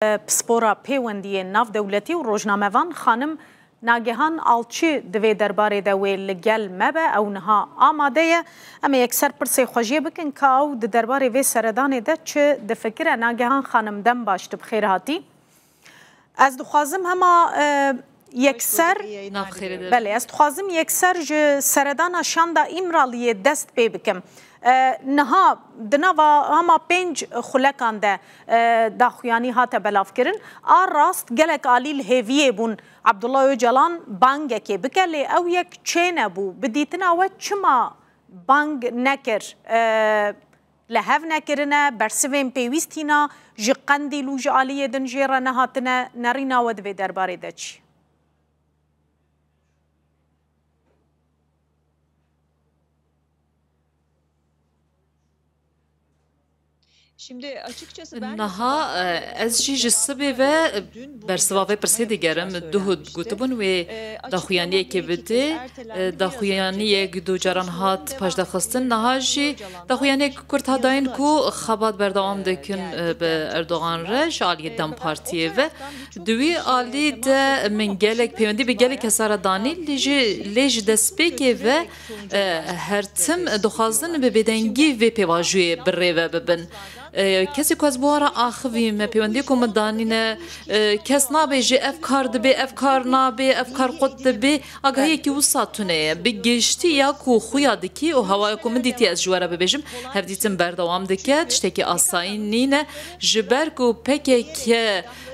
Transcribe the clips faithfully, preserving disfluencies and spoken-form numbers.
Pispora Pêwendiyên Navdewletî û rojnamevan xanim Nagihan Alçı di vê derbarê de wê li gel me be. Ew niha amade ye. Em ê yekser pirsê xwe jê bikin ka ew di derbarê vê seredanê de çi difikire. Nagihan xanim, dem baş, tu bi xêr hatî. Ez dixwazim hema, e, yekser, belê, ez dixwazim yekser ji seredana şanda Îmraliyê dest pê bikim. E, niha di nava hema pênc xulekan de, e, daxuyanî hate belavkirin. A rast gelek alî li hêviyê bûn Abdullah Ocalan bangekê bike, lê ew yek çênebû. Bi dîtina we çima bang nekir? E, li hev nekirine, bersivên pêwîst hîna ji Qendîl û ji aliyê din jê re nehatine, nerîna we di vê derbarê de çi? Niha, e, ez jî ji sibê ve, e, bersiva vê pirsê digerim. Duhut gotibûn wê daxuyaniyekê bidê. E, daxuyaniyek du caran hat paşdaxistin. Niha jî daxuyaniyek kurt hat dayîn ku xebat berdewam dikin, e, bi Erdogan re ji aliyê DEM Partiyê ve. Di wî alî de min gelek peywendî bi gelek kesa re danî, lê ji, lê ji destpêkê ve, e, her tim dixwazin bi bêdengî vê pêvajoyê bi rê ve bibin. E, kesê ku ez bi wan re axivî me, peywendiyê ku min danîne, e, kes nabêje ev kar dibê, ev kar nabê, ev kar qut dibê, agahiyekî wisa tune ye. Bi giştî ya ku xuya dikî û hewaya ku min dîtî ez ji we re bibêjim, hevdîtin berdewam dike, tiştekî asayî nîne. Ji ber ku P K K,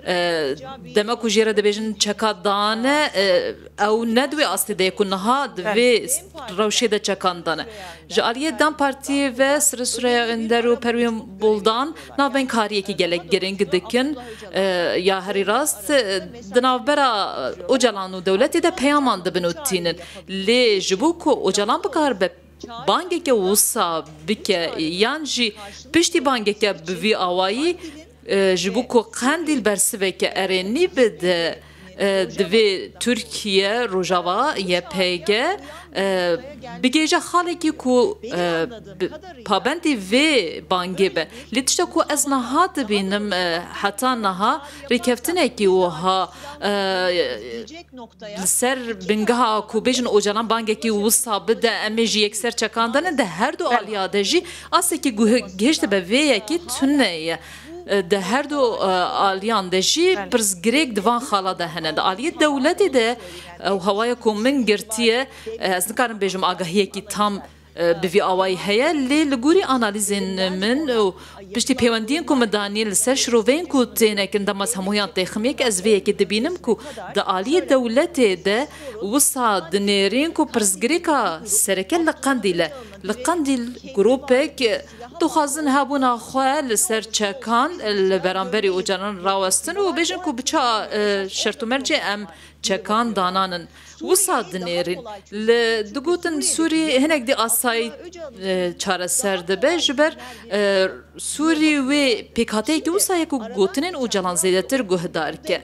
e, dema ku jê re dibêjin çeka dane, e, ew ne di wê astê de ye ku niha di vê rewşê de çekan dane. Ji aliyê DEM Partiyê ve Sirê Süreyya Önder û Perwîn Buldan navbeynkariekî gelek giring dikin. E, ya herî rast, e, di navbera Ocalan û dewletê de peyaman dibin û tînin. Lê ji bo ku Ocalan bikaribe bangeke wisa bike yan jî piştî bangeke bi vî awayî, e, ji bo ku Qendîl bersiveke erênî bide, e, divê Tirkiye, Rojava, Y P G, e, bigêje xalekî ku, e, bi, pabendî vê bangê be. Lê tişta ku ez niha dibînim, e, heta niha rêkeftinekî wiha, e, li ser bingeha ku bêjin Ocalan bangekî wisa bide, em ê jî yekser çekan dane, di her du aliya de jî astekî guh-, gihiştibe vê yekê tune ye. Di her du, e, aliyan de jî pirsgirêk di van xala de hene. Di aliyê dewletê de, e, ew hewaya ku min girtiye, e, ez nikarim bêjim agahiyekî tam, e, bi vî awayî heye, lê li gorî analîzên min û piştî pêwendiyên ku min danî li ser şiroveyên ku têne kirin, dema ez hemûyan têxim yek, ez vê yekê dibînim ku di aliyê dewletê de wisa dinêrîn ku pirsgirêka sereke li Qendîl e. Li Qendîl grûpek dixwazin hebûna xwe li ser çekan li beramberî Ocalan rawestin û bêjin ku bi çi, e, şert û mercê em çekan dananin. Wisa dinêrin. Li, digotin Sûrî hinek dê asayî, e, çareser dibe, ji ber, e, Sûrî wê pêkhateyekî wisa ye ku gotinên Ocalan zêdetir guhdar ke.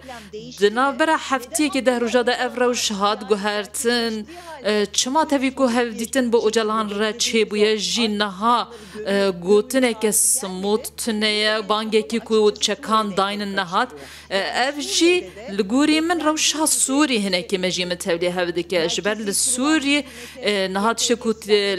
Di navbera heftiyekê deh roja de ev rewş hat guhertin. E, çima tevî ku hevdîtin bi Ocalan re çêbûye, jî niha, e, gotineke simût tune ye, bangekî ku çekan daynin nehat. E, ev jî li gorî min rewşa Sûrî hinekî mejiyê min tevlî hev dike. Ji ber li Sûrî, e, niha tiştê ku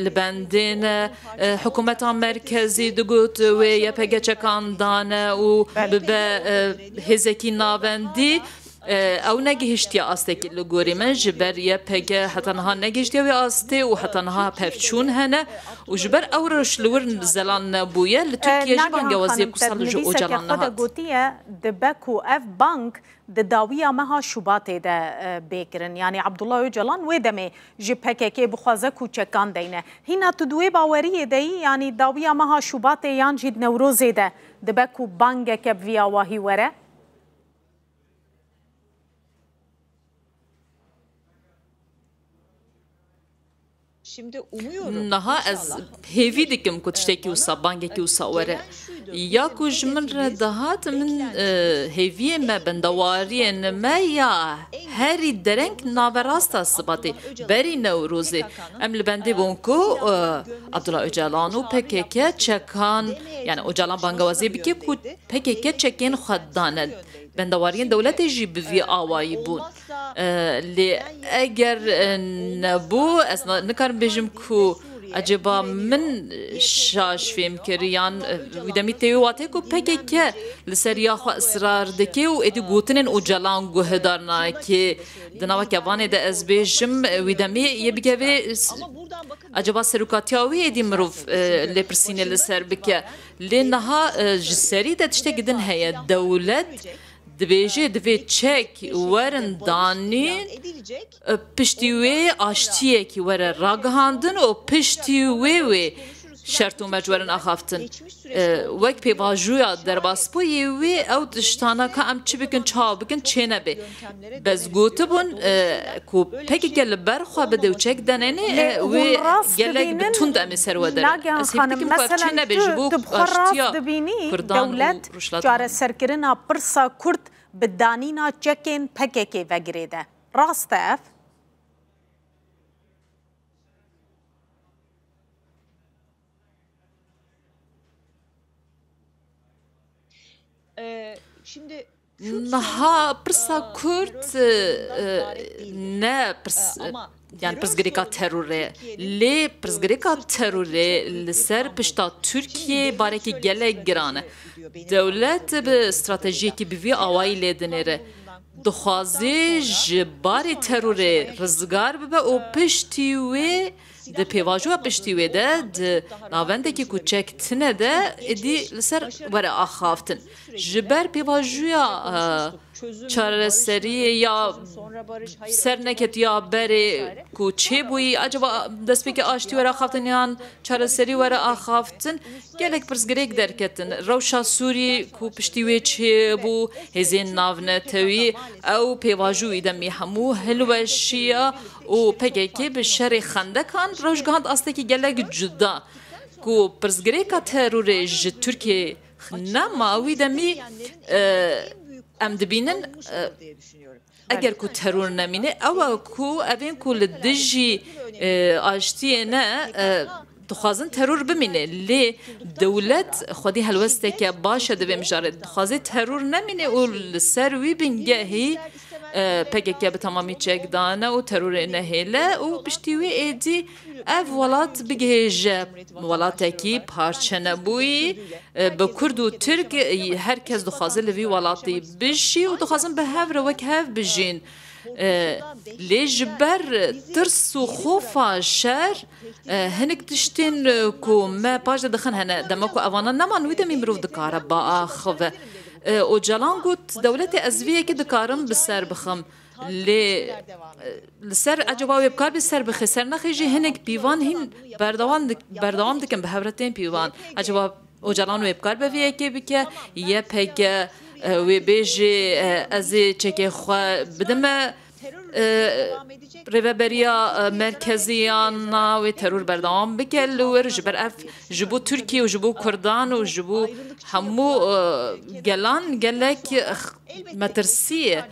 li bendê ne, e, hikûmeta merkezî digot wê Y P G çekan dane û bibe, e, hêzekî navendî. E, ew negihiştiye astekî li gorî min, ji ber Y P G heta niha negihiştiye wê astê û heta niha pevçûn hene û ji ber ew rewş li wir zelal nebûye. Li Tirkiye jî bangewaziyek wisa li ji Ocalan nehat. Gotiye, dibe ku ev bang di dawiya meha Şubatê de, e, bê kirin. Yanî Abdullah Ocalan wê demê ji P K K bixwaze ku çekan deyne. Hîna tu di wê baweriyê de yî, yanî dawiya meha Şubatê yan jî di Newrozê de dibe ku bangeke bi vî awahî were? Niha ez hêvî dikim ku tiştekî wisa, bangekî wisa were. Ya ku ji min re dihat, min, e, hêviyê me, bendewariyên me ya Herî dereng naverasta Sibatê, berî Newrozê. Em li bendê bûn ku, e, Abdullah Ocalan û P K K çekan, yani Ocalan bangewazê bike ku P K K çekên xwe dane. Bendewariyên dewletê jî bi vî awayî bûn. E, lê eger, e, nebû, ez na-, nikarim bêjim ku Ecêba min şaş fêm kir, yan, e, wî demî tê wê watê ku P K K li ser ya xwe israr dike û êdî gotinên Ocalan guhdar nake. Di nava kevanê de ez bêjim, e, wî demî yê bigeve s-, ecêba serokatiya wî êdî mirov, e, lêpirsînê li ser bike. Lê niha, e, ji serî de tiştekî din heye. Dewlet dibêje divê çek werin danîn, e, piştî wê aştiyekî were ragihandin û piştî wê wê şert û merc werin axaftin. E, wek pêvajoya derbasbûyî wê ew tiştana ka em çi bikin, çawa bikin, çênebe. Bes gotibûn, e, ku P K K li ber xwe bide û çek denenê, e, wê gelek bi tund em ê ser we derin. Ez hêv dikim ku ev çênebe ji bo aştiya Kurdan û Rojhilatê. Çareserkirina pirsa Kurd bi danîna çekên P K K ve girêde. Rast e ev? Niha pirsa Kurd, e, e, ne pirs-, e, yani pirsgirêka terorê, lê pirsgirêka terorê li ser pişta Tirkiyê barekî gelek giran e. Dewlet bi stratejiyekî bi vî awayî lê dinêre. Dixwaze ji barê terorê rizgar bibe û piştî wê di pêvajoya piştî wê de, di navendekî ku çek tine de êdî li ser were axaftin. Ji ber pêvajoya, e, çareseriyê ya ser neketiya berê ku çêbûyî, acaba destpêkê aştî were axaftin yan çareserî were axaftin, gelek pirsgirêk derketin. Rewşa Sûrî ku piştî wê çêbû, hêzên navnetewî, ew pêvajo wî demî hemû hilweşiya û P K K bi şerê xendekan rewşgihand astekî gelek cuda. Ku pirsgirêka terorê ji Tirkiyê nema, wî demî, e, em dibînin, e, eger ku teror nemîne, ew e ku evên ku li dijî, e, aştiyê ne, e, dixwazin teror bimîne. Lê dewlet xwedî helwesteke baş e di vê mijarê. Dixwaze teror nemîne û li ser wî bingehî, e, P K K bi temamî çek dane û terorê nehêle û piştî wî êdî ev welat bigihêje welatekî parçenebûyî, e, bi Kurd û Tirk, e, her kes dixwaze li vî welatî bijî û dixwazin bi hev re wek hev bijîn. E, lê ji ber tirs û xofa şer, e, hinek tiştên, e, ku me paş de dixin hene. Dema ku evana neman, wî demî mirov dikare biaxive. E, Ocalan got, dewletê ez vê yekê dikarim bi ser bixim. Lê, e, li ser ecaba wê bikar bê ser bixê, ser nexê jî hinek pîvan hîn berdewam dik-, berdewam dikin bi hev re tên pîvan. Ecaba Ocalan wê bikar be vê yekê bike, Y P G, e, wê bêjê, e, ez ê çekê xwe bidime, e, rêveberiya, e, merkezî ya na wê teror berdewam bike li wir, ji ber ev ji bo Tirkiye û ji bo Kurdan û ji bo hemû, e, gelan gelek, e, metirsî ye.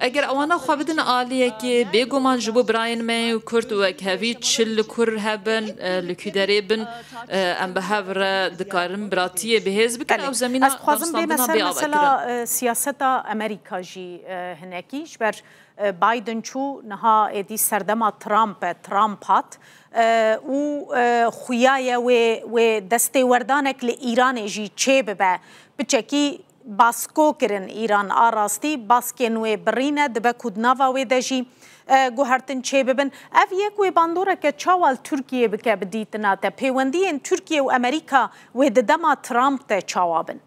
Eger ewana xwe bidin aliyekê, bêguman ji bo birayên me û Kurd û wekhevî çi li kur hebin, e, li kû derê bin, e, em bi hev re dikarin biratiyê bihêz bikin. Belê. Ew zemîna danûstandina bê avakirin. Ez dixwazim bême ser mesela, e, siyaseta Amerîka jî, e, hinekî. Ji ber, e, Biden çû, niha êdî serdema Trump e, Trump hat, e, û, e, xuya ye wê, wê destêwerdanek li Îranê jî çêbibe. Piçekî basko kirin Îran a rastî, baskên wê birî ne, dibe ku di nava wê de jî, e, guhertin çêbibin. Ev yek wê bandoreke çawa li Tirkiyê bike bi dîtina te? Pêwendiyên Tirkiye û Amerîka wê di dema Trump de çawa bin?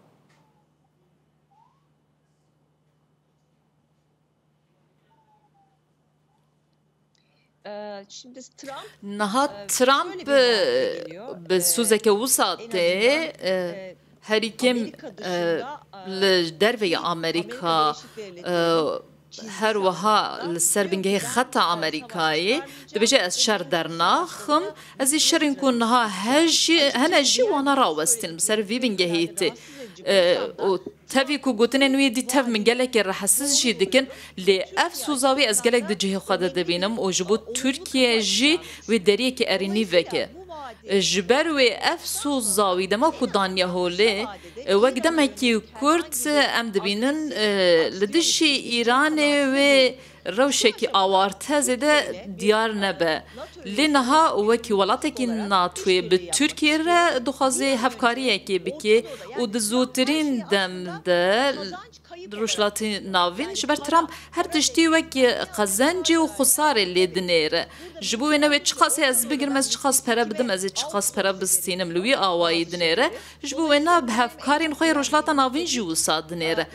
Niha Trump, e, bi sozeke wisa tê, e, herî kêm, e, li derveyî Amerîka, e, her wiha li ser bingehê xeta Amerîkayê dibêje, ez şer dernaxim, ez ê şerên ku niha he jî, hene jî wana rawestînim, li ser vî bingehê tê. E, û tevî ku gotinên wî dî tev min gelekî rehetsiz jî dikin, lê ev soza wî ez gelek di cihê xwe de dibînim û ji bo Tirkiye jî wê deriyekî erênî veke. E, ji ber wê ev soza wî dema ku daniye holê, e, wek demekî kurt, e, em dibînin, e, li dijî Îranê wê rewşekî awarte zêde diyar nebe. Lê niha wekî welatekî NATOyê bi Tirkiyê re dixwaze hevkariyekê bike û di zûtirîn dem de Rojhilatê Navîn ji ber Trump her tiştî wek qezencê û xusarê lê dinêre. Ji bo wê ne wê çiqasê ez bigirim, ez çiqas pere bidim, ez ê çiqas pere bistînim, li wî awayî dinêre. Ji bo wêna bi hevkarên xwe yê Rojhilata Navîn jî wisa dinêre.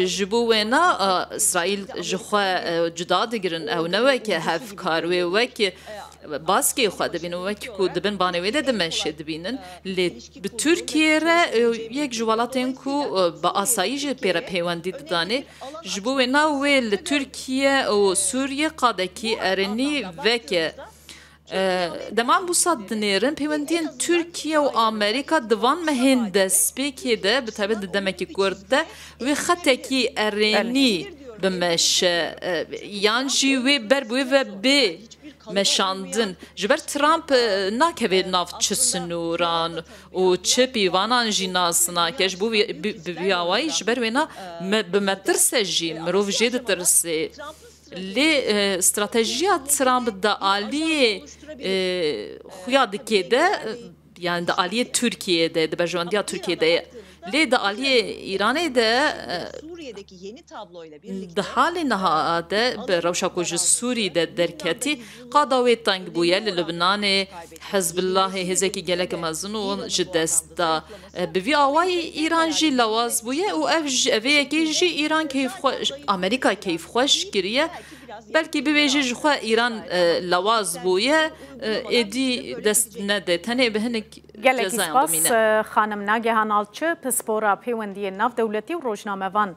Ji bo wêna, e, Îsraîl ji xwe, e, cuda digirin. Ew ne weke hevkar, wê wek, e, baskê xwe dibînin, wek ku di bin banê wê de dimeşe dibînin. Lê bi Tirkiyê re, e, yek ji welatên ku, e, bi asayî jî pê re peywendî didanê. Ji bo wêna wê li Tirkiye û Sûriye qadekî erênî veke. E, dema em wisa dinêrin, peywendiyên Tirkiye û Amerîka di van mehên destpêkê de, bi taybet di demekî kurt de, wê xetekî erênî bimeşe, e, yan jî wê ber bi wê ve bê meşandin. Ji ber Trump, e, nakeve nav çi sinûran û çi pîvanan jî nas nake. Ji bo vî, bi, bi vî awayî ji ber wêna me, bi metirse jî mirov jê ditirse. Lê, e, stratejiya Trump di aliyê, e, xuya dikê de, e, yani di aliyê Tirkiyê de, di berjewendiya Tirkiyê de ye. Lê di aliyê Îranê de, e, di halê niha de bi rewşa ku ji Sûrî de derketî, qada wê teng bûye. Li Libnanê Hezbullahê hêzekî gelek mezin û ji dest da. E, bi vî awayî Îran jî lewaz bûye û ev ji, ev ê yekê jî Îran keyfxwe-, Amerîka keyfxweş kiriye. Belkî bibêje ji xwe Îran, e, lewaz bûye, e, êdî dest nede. Tenê bi hinek Gelekî cezayan spas, bimîne. E, xanim Nagihan Alçı, pispora pêwendiyên navdewletî û rojnamevan.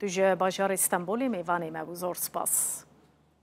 Tu ji bajarê Stenbolê mêvanê me bû. Zor spas.